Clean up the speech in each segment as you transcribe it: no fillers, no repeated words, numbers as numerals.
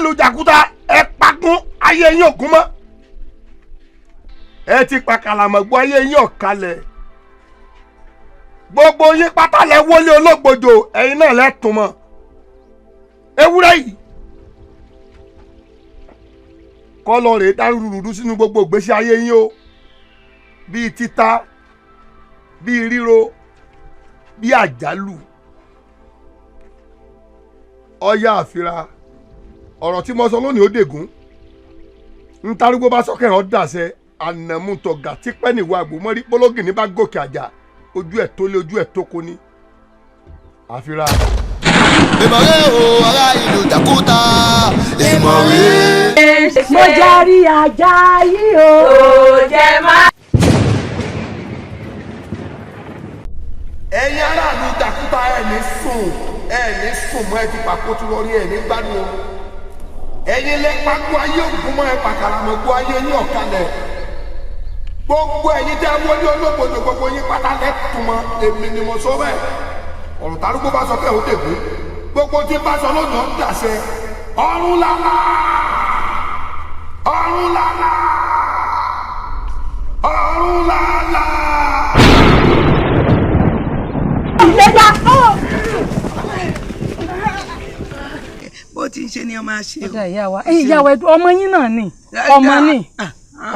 Nílùú Jàkúta ẹ pagún ayé yín ògún mọ́. Ẹ ti pa kàlàmọ̀gbọ́ ayé yín ọ̀kalẹ̀. Gbogbo yín pátá lẹ wọlé olóògbòjò ẹ̀yin náà lẹ́tùn mọ́. Ewúrẹ́ yìí kọ́ lọ rèé dárúurú sínú gbogbo ìgbésí ayé yín o. Bíi títa, bíi ríro, bíi àjálù. Ọ̀yá àfira ọ̀rọ̀ tí mo sọ lónìí ó dègún. Ntarúgbó bá sọ́kẹ̀rọ̀ dàṣẹ ànàmútọ̀gà tí pẹ́ nìwọ àgbòmọ́rí pólógì ní bá gòkè àjà ojú ẹ̀ tó lé ojú ẹ̀ tó kó ní. Àfira. Ìmọ̀rẹ́ o ará ìlú Jàkúta ìmọ̀rẹ́. Mo jẹ́rí ajá yìí o. Ó jẹ́ má. Ẹ̀yin aráàlú Jàkúta ẹ̀ ní sùn ẹ̀ ní sùn mọ́ ẹ ti pàkó tí wọ́n rí ẹ̀ ní gbádùn o. Ẹ̀yin lẹ pàgọ́ ayé ògùn mọ́ ẹ pàkàràmọ́gbọ́ ayé yín ọ̀kalẹ̀. Gbogbo ẹ̀yin tẹ́ wọlé olóògbòdò gbogbo yín pátá lẹ́tùn mọ́ èmi ni mo sọ bẹ́ẹ̀. Ọ̀rọ̀ tarúgbó bá sọ pé ó dègbé. Gbogbo tí bá sọ lónìí ó ń dàṣẹ. Ọ̀run lálá! Ọ̀run lálá! Ọ̀run lálá! Ìlẹ́jà. Bó ti ń ṣe ni ọmọ àṣẹ o. Ọ̀dà ìyá wa, ìyá wa ọmọ yín náà ni, ọmọ ni,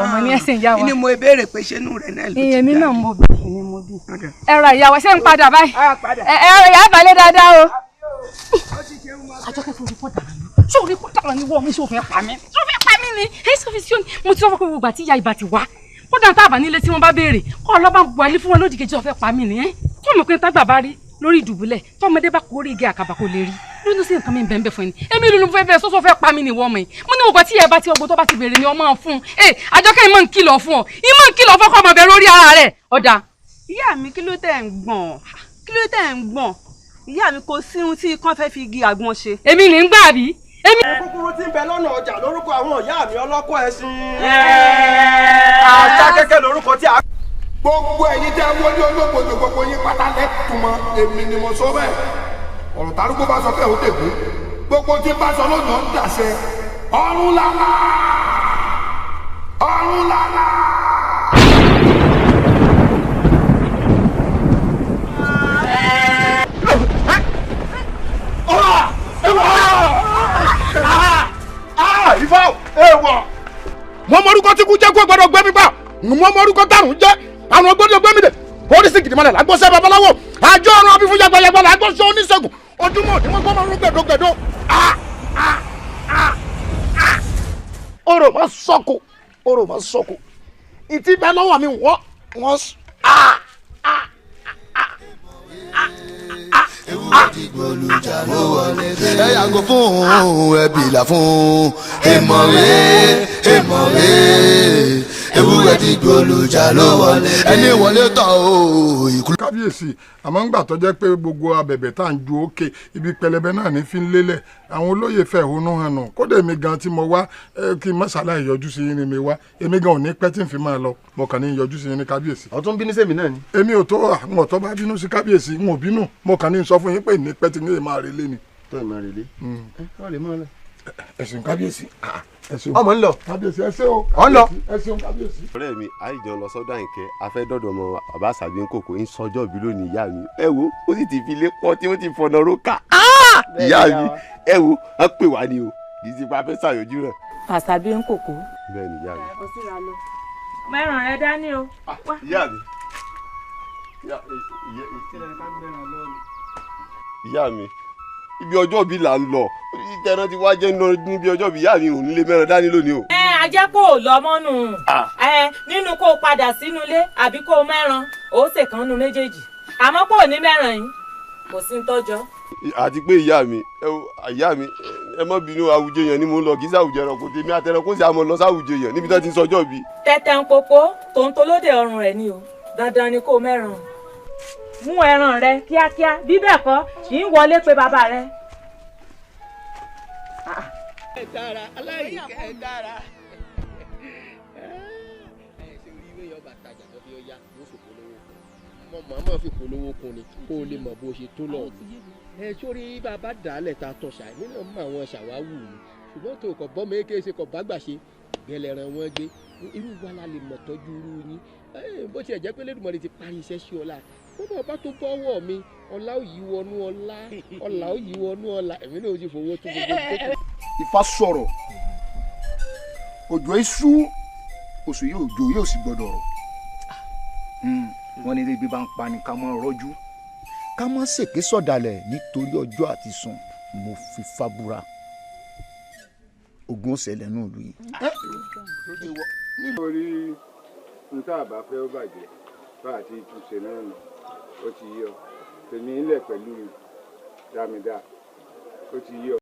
ọmọ ni ẹ̀sìn ìyá wa. Ni mo béèrè pé ṣé inú rẹ̀ náà ló ti dá. Èmi náà mo bí, èmi mo bí. Ẹ ra ìyá wa, ṣé ń padà báyìí? Ẹ ra ìyá àbálẹ̀ dáadáa o. Àjọkẹ́ sórí pọ̀ dára ni, sórí pọ̀ dára ni wọ́n mi ṣó fẹ́ pa mí. Ṣó fẹ́ pa mí ni, ẹ sọ fi sí òní. Mo ti sọ fún pé gbogbo àti ìyá ìbá ti wá. Kódà tá a bá nílé tí wọ́n bá béèrè, kọ́ ọlọ́ba buhari fún wọn lódì kejì ó fẹ́ pa mí ni. Tó mọ̀ pé tágbà bá rí lórí ìdùbúlẹ̀, tọ́mọdé bá kórè igi àkàbà kò lè rí. Lónìí sí nǹkan mi bẹ́ẹ̀ bẹ́ẹ̀ fún ẹni. Èmi ló ń fẹ́ bẹ́ẹ̀ sọ́sọ́ fẹ́ pa mí ni wọ́n mọ̀ ẹ́. Mo ní ògbà tí ìyá bá ti ọgbọ́n tó bá ti béèrè ni ọmọ fún un. Ẹ Àjọkẹ́ ìmọ̀ ń kìlọ̀ fún ọ. Ìmọ̀ ń kìlọ̀ fọ́kọ́ ọmọ bẹ lórí ara rẹ̀. Ọ̀dà. Ìyá mi kí ló tẹ̀ ń gbọ̀n? Kí ló tẹ̀ ń gbọ̀n? Ìyá mi kò sí ohun tí ikán fẹ́ fi igi àgbọn ṣe. Èmi ní ń gbà bí. Kúkúrú tí ń bẹ lọ́nà ọjà lórúkọ àwọn ìyá mi ọlọ́kọ ẹṣin. Àṣà kẹ́kẹ́ lórúkọ tí a. Gbogbo ẹ̀yin tẹ́ wọlé olóògbòdò gbogbo yín pátá lẹ́tùn mọ́ èmi ni mo sọ bẹ́ẹ̀. Ọ̀rọ̀ tarúgbó bá sọ pé ó dègbé. Gbogbo tí bá sọ lónìí ó ń dàṣẹ. Ọ̀run lálá! Ọ̀run lálá! Ifá èèwọ̀. Mo mọ orúkọ tí kú jẹ́ kó gbọ́dọ̀ gbé mi pa. Mo mọ orúkọ tàrùn jẹ́ àwọn gbọ́dọ̀ gbé mi dè. Oríṣi kìdìmọ́lẹ̀ làgbọ́sẹ̀ babaláwo. Àjọ ọ̀run abífún yàgbàyàgbà làgbọ́sẹ̀ oníṣègùn. Ojúmọ́ òní wọ́n gbọ́ máa ń gbẹ̀dọ̀gbẹ̀dọ̀. Orò máa sọ́kò. Orò máa sọ́kò. Ìtì bẹ́ẹ̀ lọ́wọ́ mi wọ́n wọ́n. Ẹ yàgò fún ẹ bìlà fún ìmọ̀rẹ́ ìmọ̀rẹ́ ewúrẹ́ ti gbòòlùjà ló wọlé ẹni wọlé tán o. Kábíyèsí àmọ́ ńgbà tó jẹ́ pé gbogbo abẹ̀bẹ̀ tá à ń ju òkè ibi pẹlẹbẹ náà ní fi ń lélẹ̀ àwọn olóyè fẹ̀hónú hàn nù kódà èmi gan tí mo wá kí n má ṣàlàyé yọjú sí yín ni mi wá èmi gan ò ní pẹ́ tí n fi máa lọ mo kàn ní yọjú sí yín ní kábíyèsí. Ọ̀tún bínú sèmi náà ni. Èmi ò tó àwọn ọ̀tọ́ bá bínú sí kábíyèsí n ò bínú mo kàn ní sọ fún yín pé ní pẹ́ tí n lè máa relé ni. Tó ì máa relé. Ẹ wọ́n lè mọ́ ọ lọ. Ẹ̀sìn kábíyèsí. Ọmọ ń lọ. Kábíyèsí ẹ ṣé o. Ọ ń lọ. Ẹ ṣeun kábíyèsí. Ọ̀rẹ́ mi àìjọ lọ sọ́dọ̀ Àyìnkẹ́ afẹ́dọ́dọ̀ ọmọ bàbá àṣàbí ńkòkò ń sọjọ́ bí lónìí ìyá mi ẹ wo ó sì ti fi ilé pọ́ tí ó ti fọ̀nà rókà ìyá mi ẹ wo á pè wá ni o kì í ṣe pa fẹ́ ṣàyọjú rẹ̀. Àṣàbí ńkòkò. Bẹ́ẹ̀ ni ìyá mi. Ó sì ra lọ. Mẹ́ràn rẹ dání o. Ìyá mi. Ìyá mi ibi ọjọ́ bí là ń lọ ìtẹ̀ràn ti wá jẹ́ níbi ọjọ́ bí ìyá mi ò ní lè mẹ́ran dání lónìí o. Ẹ ajẹ́ kó o lọ mọ́nù ẹ nínú kó o padà sínú ilé àbí kó o mẹ́ran ó ṣèkan nu méjèèjì àmọ́ kó o ní mẹ́ran yìí kò sí ń tọ́jọ́. Àti pé ìyá mi ẹ má bínú àwùjọ yẹn ni mò ń lọ kì í sáwùjọ ẹranko tèmi àtẹranko sì àmọ́ lọ sáwùjọ yẹn níbi tó ti ń sọjọ́ bí. Tẹ̀tẹ̀ ń popó tòun tó lóde ọrùn rẹ̀ ni o dandan ni kó o mẹ́ran mú ẹran rẹ kíákíá bí bẹ́ẹ̀ kọ́ kì í wọlé pé bàbá rẹ. Dára aláìkẹ́ dára. Ẹ ṣe orí ìwé yọba tajà tó fi ọya yóò fi polówó kun mọ màmá fi polówó kun ni kó o lè mọ bó ṣe tó lọ. Ẹ sórí bàbá dàálẹ̀ ta tọ̀ ṣà èmi náà mọ àwọn ṣàwáwù mi Ṣùgbọ́n tó kọ̀ bọ́ mi kéé ṣe kọ̀ bá gbà ṣe gẹlẹ́ran wọn gbé. Irú wa la lè mọ̀ tọ́jú irú yín. Bó tiẹ̀ jẹ́ pé Elédùmarè ti parí iṣẹ́ sí ọlá, bó bá bá tó bọ́wọ́ mi, ọlá ò yí wọnú ọlá, ọlá ò yí wọnú ọlá, èmi náà ó sì fowó tún gbogbo tó kù. Ifá sọ̀rọ̀, òjò iṣu oṣù yóò òjò yóò sì gbọdọ̀ rọ̀. Wọ́n ní ibi bá ń pa ni ká mọ́ rọ́jú, ká mọ́ ṣèké sọ̀dàlẹ̀ nítorí ọjọ́ àti sùn. Mo fi fábúra ogun ṣẹlẹ̀ nù lù yìí. Nítorí nta àbá fẹ́ ó bàjẹ́ bá àti ìtúnṣe náà nù, ó ti yọ tèmi ńlẹ̀ pẹ̀lú dámidá, ó ti yọ.